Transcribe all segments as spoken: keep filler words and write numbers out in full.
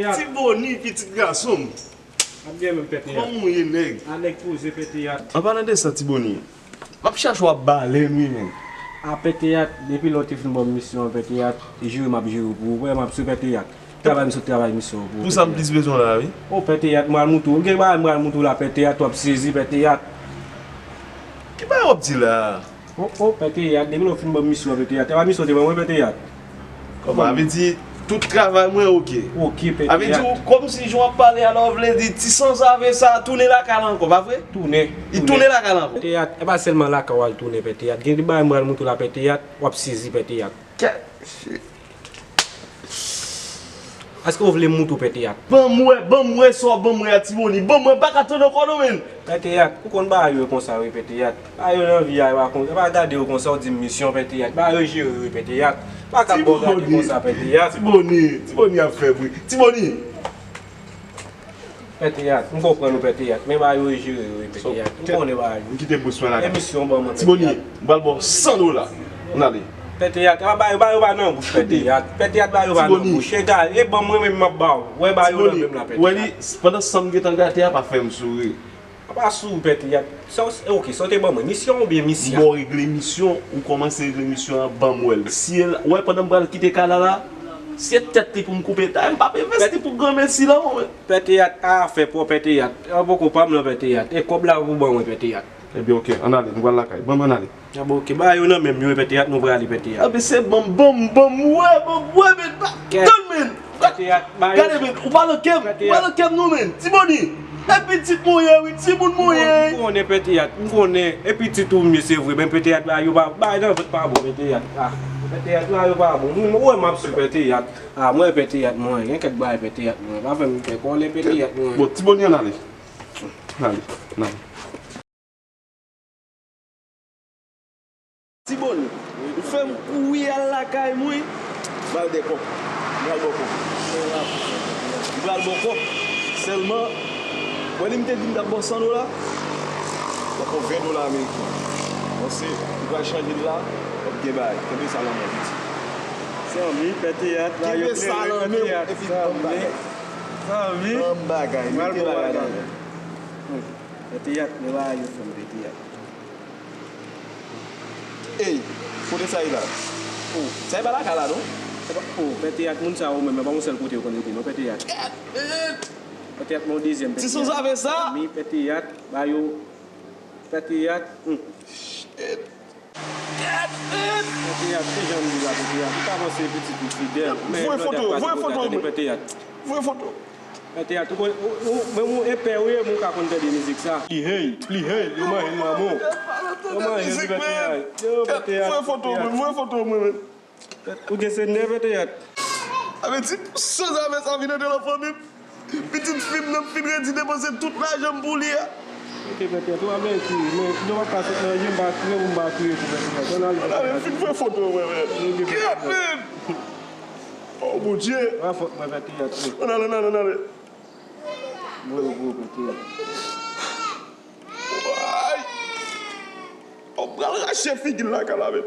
Ti Boni, pitit gason m. Ap byen menm Pèteyat. Kòman w ye, nèg? A nèg poze Pèteyat. An palan de sa, Ti Boni, m ap chache w ap bale n wi, menn. A Pèteyat, depi lè w te fin ban m misyon an Pèteyat, jere m ap jere w pou ou. Wè m ap sou Pèteyat. Travay m sot travay misyon an pou ou. Pou sa m plis bezwen w la, wi. O Pèteyat, m pral moutre w. M gen bagay m pral moutre w la Pèteyat, w ap sezi Pèteyat. Ki bagay w ap di la? O, o, Pèteyat, depi lè w fin ban m misyon an Pèteyat, e pa misyon w te ban mwen Pèteyat? Kòman? Sa vle di, tout travay mwen oke. Oke, Pèteyat. Sa vle di, ou, kòmsi jan w ap pale a la, w vle di, ti sanzave sa a tounen lakay la ankò, pa vre? Tounen. Li tounen lakay la ankò. Pèteyat, e pa sèlman lakay w al tounen Pèteyat. Gen de bagay m pral moutre w la Pèteyat, w ap sezi Pèteyat. Kè, shit. Èske w vle m moutre w Pèteyat? Ban m wè, ban m wè sa w ban m wè a Ti Boni. Ban m wè, m pa ka tann ankò non, menn. Pèteyat, ou konn bagay yo konsa wi Pèteyat. Bagay yo nan vi a, e pa kon, e pa gade yo konsa, w di m misyon Pèteyat. Bagay yo jere wi Pèteyat. Pa ka ba w gade konsa Pèteyat. Ti Boni, Ti Boni ap fè bri. Ti Boni! Pèteyat, m konprann ou Pèteyat, men bagay yo e jere yo e Pèteyat. M konnen bagay yo. M kite bous mwen lakay. Emisyon ban mwen Pèteyat. Ti Boni, m pral ba w san dola. Ann ale. Pèteyat, a bagay yo, bagay yo pa nan bouch Pèteyat. Pèteyat, bagay yo pa nan bouch. Egare, e ban mwen menm m ap ba w. Wè bagay yo nan men m la Pèteyat. Wè li, pandan san m gentan gate a pa fè m souri. A pa souri Pèteyat. Sa w, oke, sa w te ban mwen, misyon oubyen misya? M ba w regle misyon, ou kòmanse regle misyon an, ban m wè l. Si e l, wè pandan m pral kite kay la la, si e tèt li pou m koupe, dayè m p ap envesti pou granmesi la, mwen. Pèteyat, a afè pa w Pèteyat. A poko pa m nan Pèteyat. E kòb la pou ban mwen Pèteyat. Ebyen, oke, ann ale, nou pral lakay. Ban m ann ale. A bon, oke, bagay yo nan men m yo, Pèteyat, nou prale, Pèteyat. Ebyen, se ban m, ban m, ban m, wè, ban m, wè, men, pa, tann, men. Pèteyat, bagay yo. Gade, men, ou pa nan kè m, ou pa nan kè m, non, men. Ti Boni, e pitit mwen ye, wi, timoun mwen ye. M konnen, Pèteyat, m konnen, e pitit ou m ye, se vre, men Pèteyat, bagay yo pa, bagay nan vant pa bon, Pèteyat. A, Pèteyat, bagay yo pa bon. Mwen, mwen, m ap sou Pèteyat. A, mwen, Pèteyat, mwen, gen kèk bagay, Pèteyat, mwen. Pa fè m fè kòlè, Pèteyat, mwen. Bon, Ti Boni, ann ale. Ann ale, ann ale. Ti Boni, ou fè m kouri al lakay m wi. M pral dèkò. M pral bòkò. M pral bòkò. Sèlman, wè li m te di m t ap ba w san dola? Bòkò ven dola ameriken. Bon, se, ou pral chanje l la, w ap gen bagay. Kenbe sa nan men w, piti. Zanmi, Pèteyat, la yo klere, Pèteyat. Kenbe sa nan men w, epi ban m bagay. Zanmi. Ban m bagay, mete bagay la. Pèteyat, men bagay yo fè m Pèteyat. Ey, kote sa ye la? O, sa e pa lakay la non. Se pa, o, Pèteyat, moun sa yo menm, e pa yon sèl kote yo konn rete non, Pèteyat. Pèteyat, men yon dezyèm Pèteyat. Ti sanzave sa? Mi Pèteyat, ba yo, Pèteyat, hmm. Shit. Pèteyat, se jan m di la, Pèteyat. Ou ka panse pitit ou fidèl, men voye foto, voye foto, Pèteyat. Voye foto. Pèteyat, ou konn, ou, ou, menm ou epè ou ye, men ou ka konn tande mizik sa. Pli hey, pli hey, yo manje l nan men w. Yo manje l, Pèteyat. Yo, Pèteyat. Voye foto mwen, voye foto mwen, men. Ou gen se nève, Pèteyat. Sa vle di, sanzave sa vin antre nan fanmi m. Pitit fi m nan, m fin redi depanse tout lajan m pou li a. Oke, Pèteyat, ou pa vle kriye, men nou pa ka sot nan je, m pa kriye pou m pa kriye tou, Pèteyat. Ann ale, Pèteyat. Ann ale, m fin fè foto mwen, men. Kèt, men! O, Bondye! Pa fòt mwen, Pèteyat, wi. Ann ale, ann ale, ann ale. Mwen, yo gwo kote. Ay! Ou pral rache figi l lakay la, men.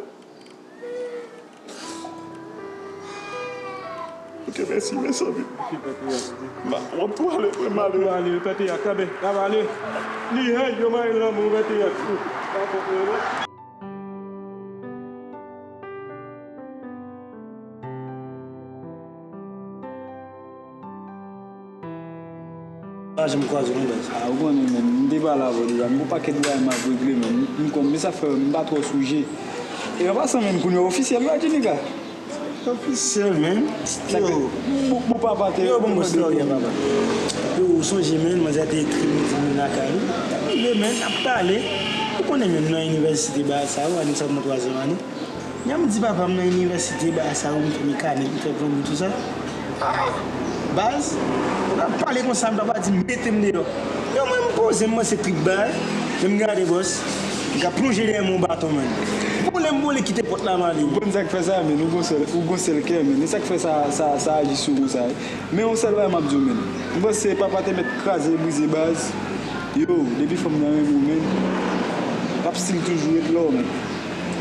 Ok, mèsi, mèsi anpil. Ok, Pèteyat. Ma, w ap tou ale, mwen, m ale. W ap tou ale, Pèteyat, kanpe, n ap ale. Li, hey, yo mare l nan men w, Pèteyat. Pa fòt mwen, non. Pa janm kwaze w non, baz. A, ou konnen, menn, m te pale avè w deja, m gon pakèt bagay m ap regle, menn. M konn, men sa k fè m pa twò sou je. E an pasan, menn, kounye a ofisyèl, wi, Angelica? Ofisyèl, menn. Yo. Bon, bon, papa te. Yo, bon, bon, sorry, papa. Yo, ou sonje, menn, manzè te ekri m, di m lakay ou. Rive, menn, ap pale. Ou konnen, menn, nan inivèsite, bagay sa yo, ane sa nan twazyèm ane. Jan m di papa m nan inivèsite, bagay sa yo, m fè mekanik, m fè plonbri, tou sa. Ah, baz, ou ka pale konsa, m papa di m mete m deyò. Yo, mwen, m poze, m panse trip bay, men m gade bòs, m ka plonje dèyè m yon baton, menn. Boule m boule, kite pòt la, m ale. Ou konn sa k fè sa, menn, ou gon sèl, ou gon sèl kè, menn. E sa k fè sa, sa, sa aji sou ou, sa. Men yon sèl bagay m ap di w, menn. M panse papa te mèt kraze brize, baz. Yo, depi fanm nan renmen w, menn, l ap still toujou ret la w, menn.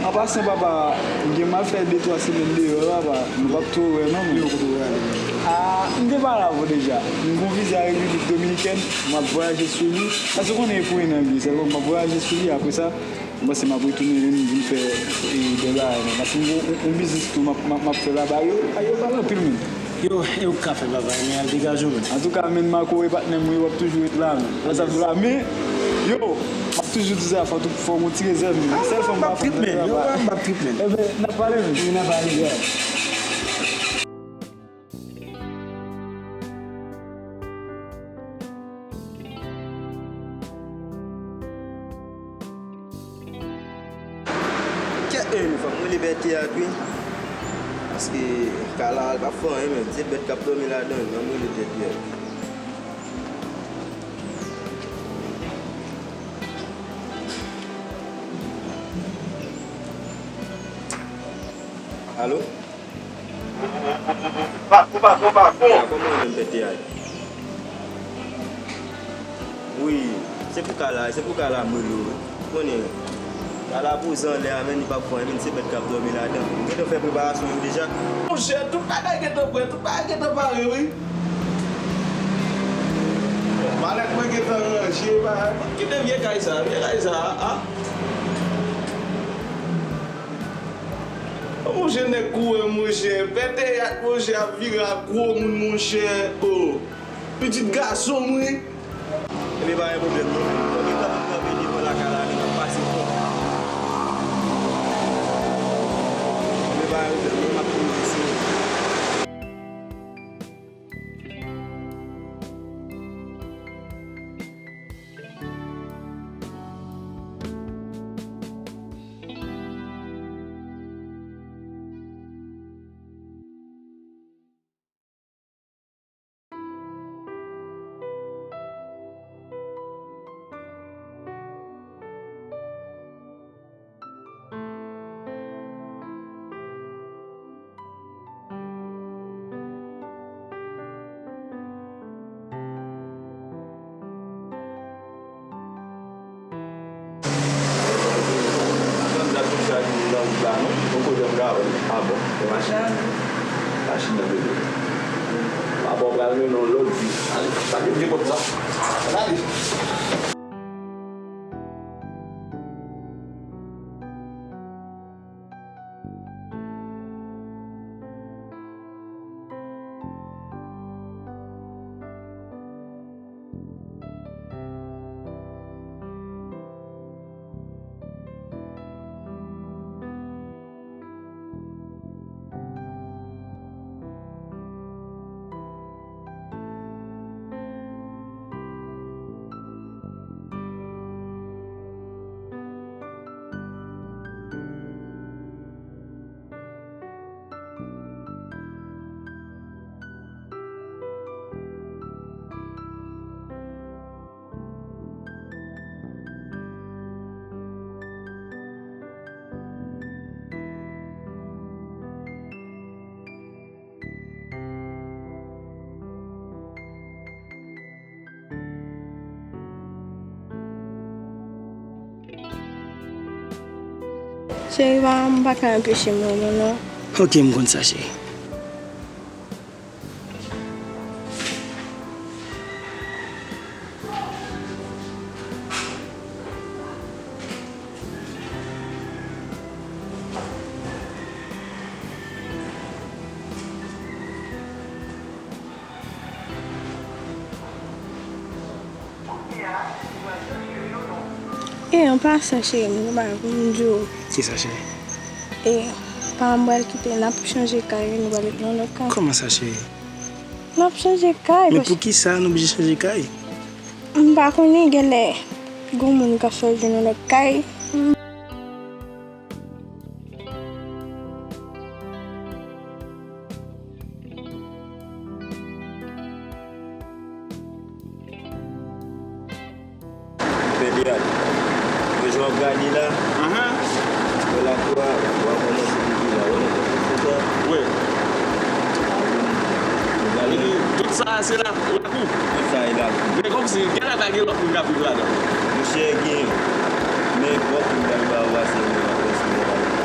An pasan, papa, m gen mal fè de twa semèn deyò, papa. Nou p ap twò wè, non, men. Yo, kote w prale? Ah, m te pale avè w deja. M gon viza Repiblik Dominikèn, m ap vwayaje sou li. Paske w konnen e pou en an l ye, sèlman m ap vwayaje sou li, apre sa, m panse m ap retounen vin, vin fè, e, de bagay, non. Paske m gon yon, yon biznis tou m ap, m ap, m ap fè laba, yo, yo pale anpil, men. Yo, e ou k ka fè, papa, men al degaje w, men. Antouka, men Marco, e patnè m, wi, w ap toujou ret la, men. Lè sa tou la, men, yo, m ap toujou di sa, fò tou, fò gon ti rezèv, men. Sèl fòm pa fè, men, yo, papa. M ap trip, men. Eben, n ap pale, men. Wi, n ap pale, yeah. Kèt, men, fò m rele Bèteyat, wi. Paske Kala, l p ap fè anyen, menm. Se bèt k ap dòmi ladan l, men m rele Bèteyat, wi. Alo? Patwon, patwon, patwon. Ya, kòman w ye menm, Bèteyat? Wi, se pou Kala, se pou Kala m rele w, wi. Ou konnen, Kala poze anlè a, men li p ap fè anyen, men se bèt k ap dòmi ladan. M gentan fè preparasyon yo deja. Monchè, tout bagay gentan prè, tout bagay gentan pare, wi. Malèt mwen gentan ranje, bagay. Kite vye kay sa, vye kay sa a, a. O, monchè, nèg kouwè, monchè. Bèteyat, monchè, ap vire ak gwo moun, monchè. O, pitit gason m, wi. Ebyen, pa gen pwoblèm, non. Mwen gentan ap kanpe devan lakay la, men m ap pase fò. Ebyen, pa gen pwoblèm, non, m ap tonbe sou ou. Mwen m t ap chèche aji nan wout la, non. Yon kote m ka wè. Ah bon, se machin an, non? Machin nan, bebe. Papa w pral mennen w lòt vi. Ale, pa gen vye kòb sa. Ale. Cheri, pa, m pa ka anpeche m wè w non. Ok, m konn sa, cheri. E, an pasan, cheri, m gen bagay pou m di w. Kisa, cheri? E, pa m pral kite, n ap chanje kay, wi, nou pral ret nan lòt kay. Kòman sa, cheri? N ap chanje kay. Men poukisa nou oblije chanje kay? M pa konnen, genlè gon moun ka chwazi yon lòt kay. Pèdiyat, wè jan w ap gade la. Ahan. Wè lakou a, w a kòmanse depi la. Wè nan kòt sèt an. Wi. Epi tout sa a se la, lakou. Tout sa e lakou. Men kòmsi, genlè pa gen lòt moun k ap viv ladan. Monchè, gen. Men bon, m pral ba w a se yon lòt moun.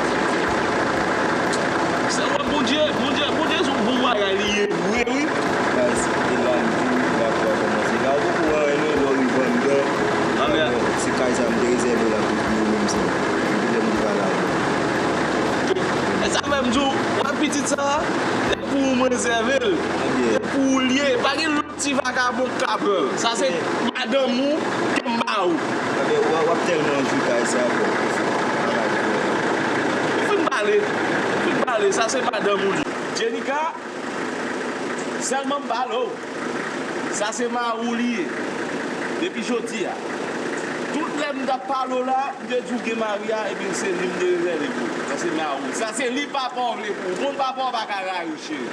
Bondye, Bondye se yon bon bagay li ye vre, wi. Guys, e la m di w, lakou a kòmanse. La ou poko wè anyen non, lè w rive anndan. Anben. Se kay sa m te rezève la pou li menm se. Depi lè m te pale avè l. E sa fè m di w, wè pitit sa, se pou ou m rezève l. Anben. Se pou ou l ye. Pa gen lòt ti vagabon k ka pran l. Sa se madanm ou ke m ba ou. Anben, w ap, w ap tèlman jwi kay sa, bro. Ou fin pale. Ou fin pale. Sa se madanm ou li. Jenika, sèlman m pale w. Sa se mari w li ye. Depi jodi a. Tout lè m t ap pale w la, m te di w gen mari a, epi se li m te rezève pou ou. Sa se mari w. Sa se li papa w vle pou ou. Moun papa w pa ka rayi w, cheri.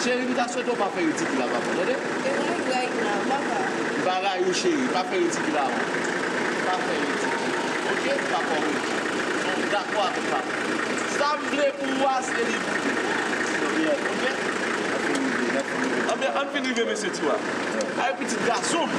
Cheri, m ta swete w pa fè ridikil a papa w, tande? E mwen right now, papa. M pa rayi w, cheri. Pa fè ridikil a mwen. Pa fè ridikil. Oke? Papa w oke. M dakò avèk papa. Sa m vle pou ou a, se li pou ou. Oke? Anben, ann fin rive, mesye Tiwa. Ay, pitit gason m.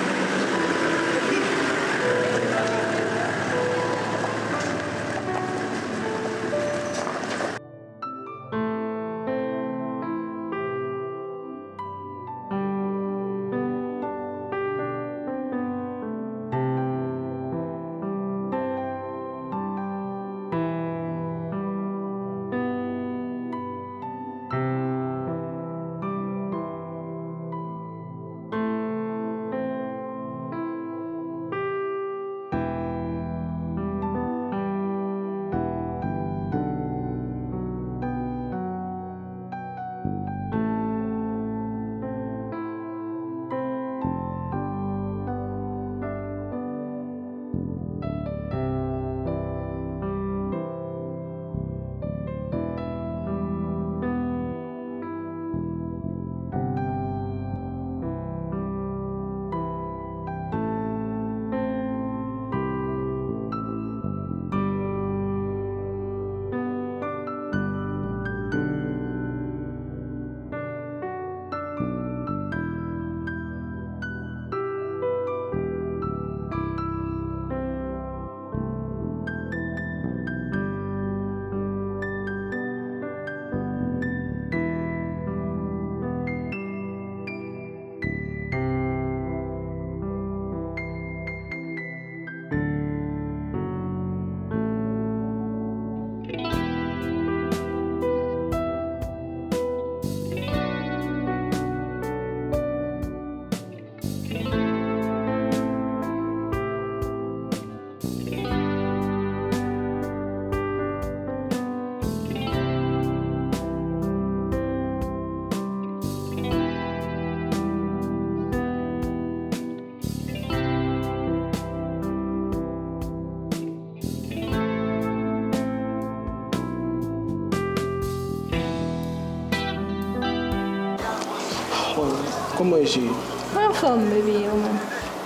Kòman w ye, cheri? Mwen anfòm, baby, e ou menm?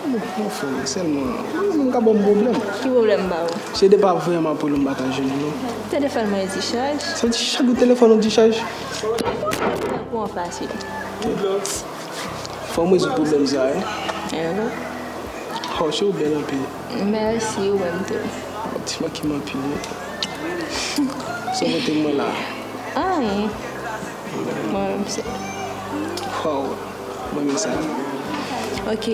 Mwen anfòm, sèlman, mwen menm ka ban m pwoblèm. Ki pwoblèm ba ou? Se depi avanyè m ap rele w, m pa ka jwenn ou, non. Telefòn mwen dichaj. Sa dichaj ou telefòn ou dichaj? Pou an fasil. Fò m rezoud pwoblèm sa, wi. Ehe. Oh, cheri, ou bèl anpil. Mèsi, ou menm tou. Ti manke m anpil, wi. Sa w pote mwen la? Anyen. Mwen menm se. Wow, mwen renmen sa. Ok.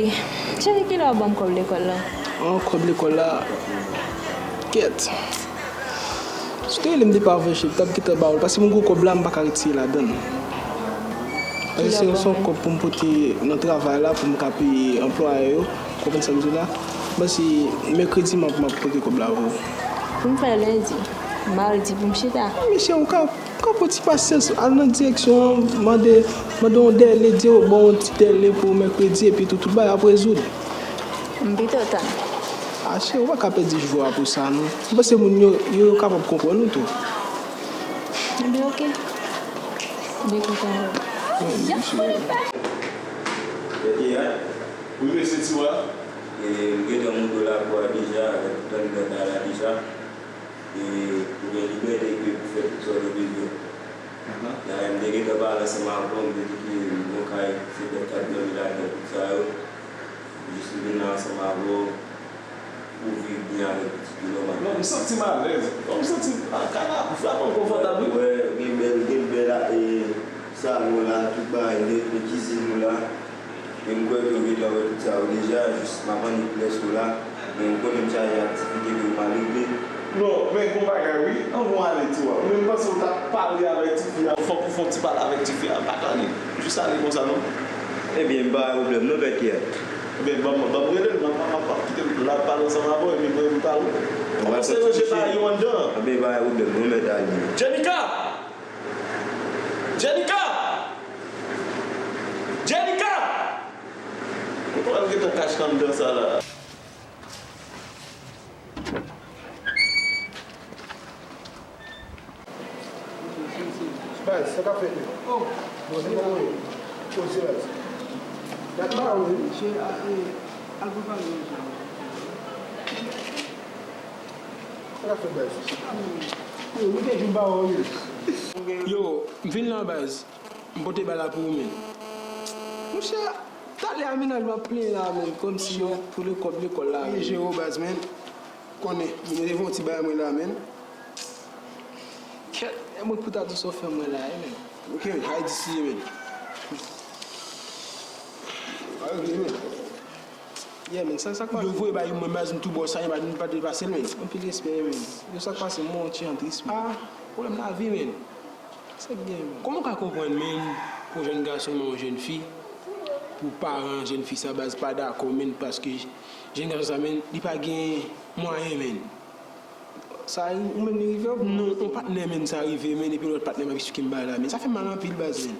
Cheri, kilè w ap ban m kòb lekòl la? An, kòb lekòl la? Kèt. Si w te rele m depi avanyè, m t ap gentan ba ou l, paske m gen yon kòb la, m pa ka retire ladan l. Paske se, se yon kòb pou m pote nan travay la, pou m ka peye anplwaye yo. Ou konprann sa m di w la? M panse mèkredi m ap, m ap pote kòb la pou ou. Pou m fè lendi, madi pou m chita. Mesye, ou ka, ou ka pran ti pasyans, al nan direksyon an, mande, mande yon dèle, di yo ban yon ti dèle pou mèkredi, epi tou, tout bagay ap rezoud. M pito tann. Ache, ou pa ka pèdi jou a pou sa, non. M panse moun yo, yo, yo kapab konprann ou tou. Ebyen, oke. M byen kontan wè w. Wi, mesye. Wi, mesye Tiwa. E, m gentan monte w lakou a deja, avèk tout anndan kay la deja. E, ou gen libète ke pou fè tout sa w te bezwen. Dayè, m te gentan pale ansanm avè w, m te di ke m gon kay, se bèt k ap dòmi ladan, tout sa yo. Jis m vin la ansanm avè w. Ou viv byen avèk pitit ou nòmal. Non, m santi m alèz. Non, m santi m, ah, kay la vrèman konfòtab, wi. Wè, gen bèl, gen bèl, e, salon la, tout bagay nèt, men kizin ou la. Men m kwè ke ou gentan wè tout sa yo deja, jis m ap annik lè sou la. Men ou konnen m chaje aktivite ke ou pa regle. Non, men gon bagay wi, ann nou ale ti wa. Ou menm panse ou t ap pale avèk tifi a, fòk ou fè yon ti pale avèk tifi a, pa t ale. Jis ale konsa non. Ebyen, m pa gen pwoblèm non, bèk yè. Ebyen, ban m, ban m rele l, m ap, m ap, m ap kite l la pale ansanm avè w, epi mwen, m pale. Kòmanse ranje bagay yo anndan. Ebyen, pa gen pwoblèm, mwen mèt ale. Jenika! Jenika! Jenika! Ou pral gentan kache anndan sa la. Baz, sa k ap fèt menm? Oh! Bon, se kòman w ye? Poze baz. Dat pa ou menm? Che, a, e, al prepare yon jan. Sa k ap fèt baz? Yo, ou te di m pa wè w menm. Yo, m vin la baz. M pote bal la pou ou menm. Monchè, talè a mennaj m ap plenyen la menm, kòmsi yo pou lekòb lekòl la menm. Jero baz menm. Konnen, mwen te fè yon ti bagay mwen la menm. Kèt, e mwen k pou ta di w sa w fè mwen la wi menm. Ok, Haiti si menm. Ayo, ok menm. Yeah menm, sa, sa k pase? Yo voye bay mwen baz, m tou ba w sa, m pa t depase l menm. Anpil respè menm. Yo, sa k pase, m wè yon ti jan tris menm. Ah, pwoblèm lavi menm. Sa k gen menm? Kòman w ka konprann menm pou yon jèn gason renmen yon jèn fi, pou paran jèn fi sa baz pa dakò menm, paske jèn gason sa menm, li pa gen mwayen menm. Sa ou menm li rive w? Non, yon patnè menm sa rive menm, epi lòt patnè m ap eksplike m bagay la menm. Sa fè m mal anpil baz menm.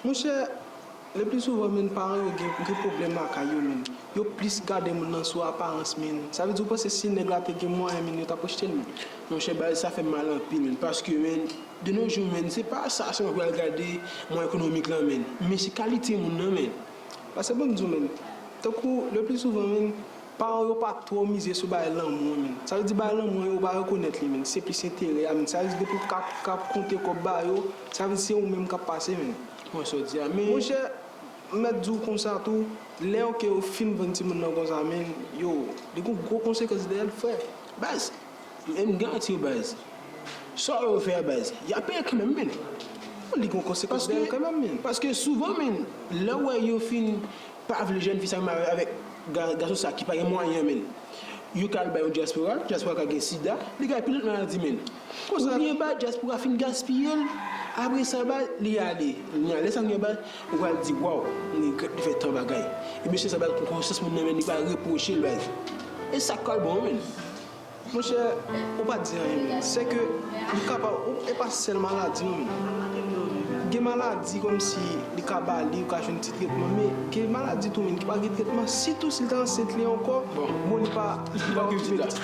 Monchè, le pli souvan menm paran yo gen, gen pwoblèm lakay yo menm. Yo plis gade moun nan sou aparans menm. Sa vle di ou panse si nèg la te gen mwayen menm yo t ap rejte l menm? Monchè baz, sa fè m mal anpil menm, paske menm, de nos jours menm, se pa sa sèlman pou y al gade mwayen ekonomik lan menm, men se kalite moun nan menm. Paske ban m di w menm, tankou le pli souvan menm, paran yo pa twò mize sou bagay lanmou an menm. Sa vle di bagay lanmou an yo pa rekonèt li menm, se plis enterè a menm. Sa vle di depi w ka, ka konte kòb ba yo, sa vle di se ou menm k ap pase menm. Mwen sa w di a, men. Monchè, m mèt di w konsa tou, lè yo ke yo fin vann timoun nan konsa menm, yo, li gon gwo konsekans dèyè l frè. Baz, men m garanti w baz, sa yo fè a baz, y ap peye kanmenm menm. Li gon konsekans dèyè l kanmenm menm. Paske souvan menm, lè w wè yo fin pa vle jèn fi sa yo marye avèk ga, gason sa ki pa gen mwayen an menm, yo ka al bay yon dyaspora, dyaspora ka gen sida, li ka gen pi lòt maladi menm. Konsa oubyen ba dyaspora fin gaspiye l, apre sa ba li ale. Li ale sa gen ba ou pral di waw, m regrèt li fè tan bagay. E mesye sa baz gon konsyans moun nan menm, li pa repwoche l baz. E sa k pral bon menm. Monchè, ou pa di anyen menm. Sèke li kapab, ou, e pa sèl maladi non menm. Gen maladi kòmsi li ka ba li, ou ka jwenn ti tretman, men gen maladi tou menm ki pa gen tretman, sitou si l ta ansent li ankò, bon, li pa, li pa optimist.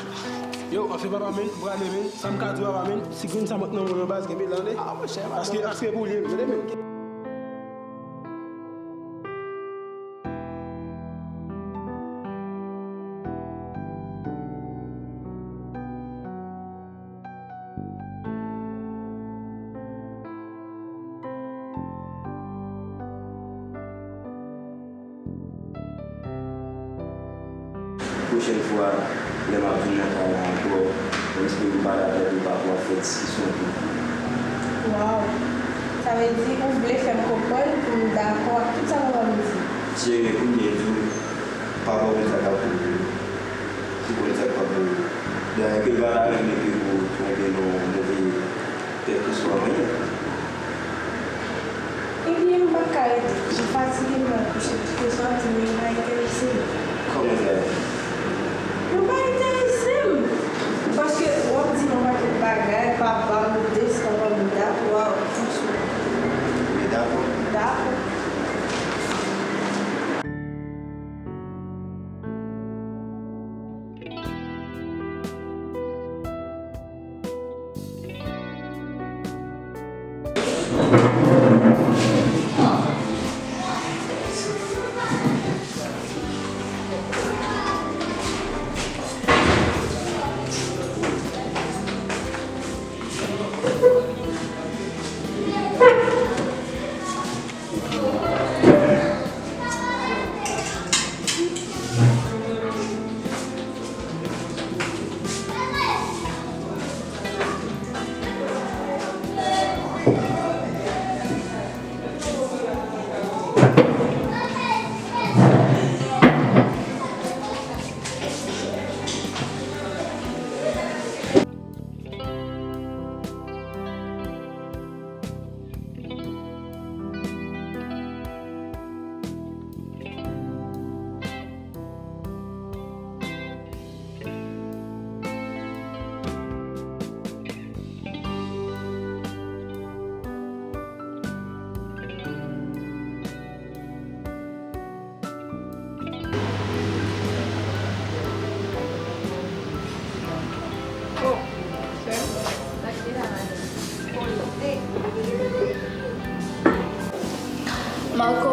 Yo, anfen papa menm, m prale menm, sa m ka di w papa menm, si grenn sa mank nan men w nan baz, kenbe l tande. Paske, paske pou li, tande menm. Pwochèn fwa, lè m ap vin nan kay la ankò, m espere m pale avè l, li pa pran fè diskisyon tou. Waw! Sa vle di ou vle fè m konprann pou m dakò ak tout sa papa m di? Jere, kounye a, di w, papa w konn sa k ap rive. Ou konn sa k ap rive. Dayè, ke l pa ta renmen ke ou tonbe nan yon move kèlkeswa mannyè. Ebyen, m pa ka rete. M fatige, m pral kouche. Tout sa w ap di m yo pa enterese m. Kòman sa ye? Yo pa enterese m. Paske w ap di m yon pakèt bagay, papa m, de sa, papa m, dakò, franchman. Men dakò. Dakò.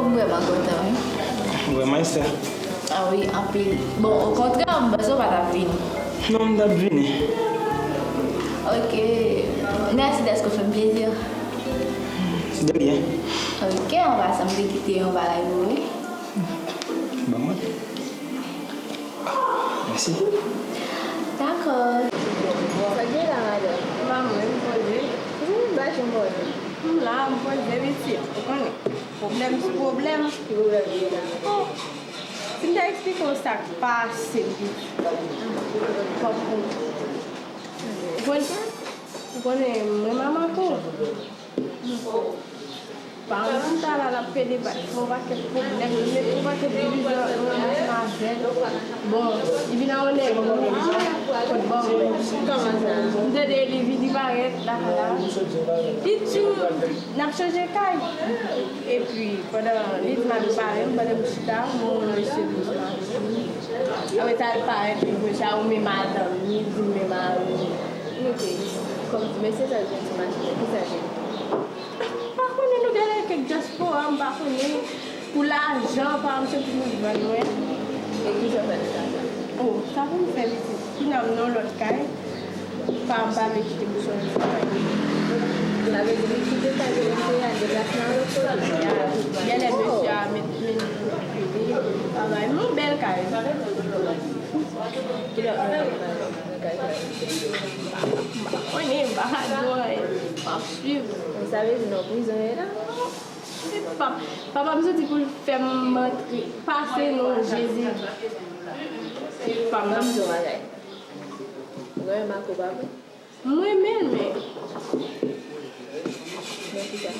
M vrèman kontan, wi. Vrèman, Esther? Ah wi, anpil. Bon, okontrè, m panse w pa t ap vini. Non, m t ap vini. Ok. Mèsi dèske w fè m plezi. De rien. Ok, an pasan, m te kite yon bagay pou ou, wi. Ban mwen. Mèsi. Dakò. Sa k gen la, madanm? Manman, m poze. Ou pa janm poze. M la, m poze, pitit. Ou konnen. Pwoblèm sou pwoblèm. Ki pwoblèm ki gen la? Oh. Si m ta eksplike w sa k pase m, pitit. Ou konprann? Ou konnen, mwen manman tou. Paran m ta la, l ap pede bay yon pakèt pwoblèm, li met yon pakèt divizyon nan matmwazèl. Bon, li vin a yon nèg wouj, kot bò wouj. M tande li vini parèt lakay la. Li di m, n ap chanje kay. Epi, pandan li di m al pare m, pandan m chita, m wè yon mesye dousman. Apre sa, l parèt, li di m, sa ou menm madanm, li di m, men mari. Ok. Kòm mesye sa l gen ti machin, ki sa l gen? M pa konnen, nou genlè kèk dyaspora, m pa konnen. Pou lajan, pa m se pou nou vann mwen. E ki jan w fè nou lajan? Oh, sa pou m fè pitit. Kounye a m nan yon lòt kay. Pa m pa vle kite bouchon nan ti kay. Sa vle di li kite kay kote l te ye a, deplase nan lòt kote. Genlè mesye a met men li travay. Yon bèl kay. Kilè w ap nan kay sa? M pa konnen, m pa ka di w anyen. M ap swiv. Sa vle di nan prizon w ye la? Se pa, papa m soti pou l fè m antre, pase non, Jezi. Papa m nan. Ou renmen Marco, pa vre? M renmen l, men. Men kisa?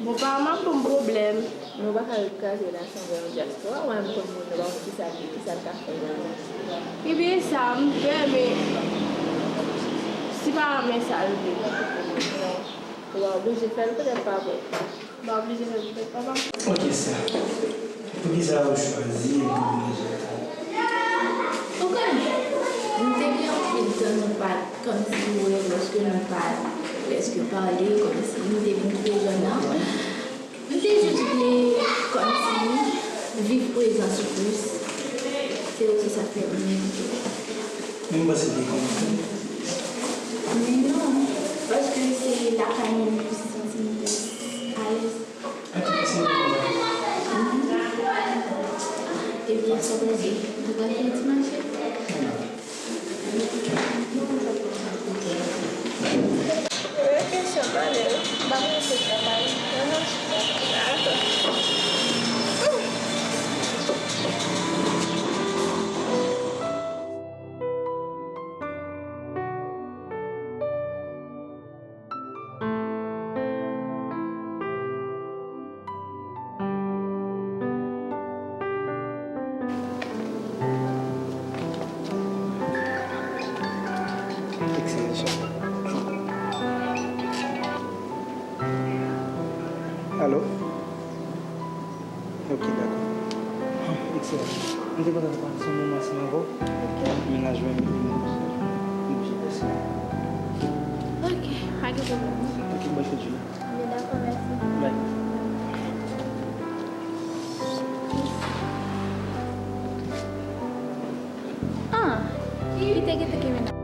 Bon, papa m ap ban m pwoblèm. Men w pa ka al kraze relasyon avè yon dyaspora, ou menm konn moun nan, pa konn kisa l, kisa l ka fè nan. Ebyen, sa, m pè, men si pa renmen sa l vle. Ou pa oblije fè l poutèt papa w. M pa oblije fè l poutèt papa m. Ok, sè. Poukisa ou chwazi pou demenaje ak ou? Ou konnen, m te gen anpil tan nou pa t, kòmsi ou wè, lòske nou pa t prèske pale, kòmsi m te vin twouve zòn nan. M te jis vle, kòmsi, viv prezans ou plis. Se rezon sa k fè m vin. Men m panse l te kontan. Men non, paske se lakay mwen m plis santi m plis alèz. Ebyen, sa w panse? Nou pral fè yon ti mache? Kesyon pale, m pa konn si sa pale. Alo? Ok, dakò. Ah, ekselan. M te kontan pase yon moman ansanm avè w. Ok. Men la jwenn li, m oblije pase. Ok, pa gen pwoblèm. Ok, bòn fèt jounen. Byen, dakò, mèsi. Bye. Ah, li te gentan kenbe nan.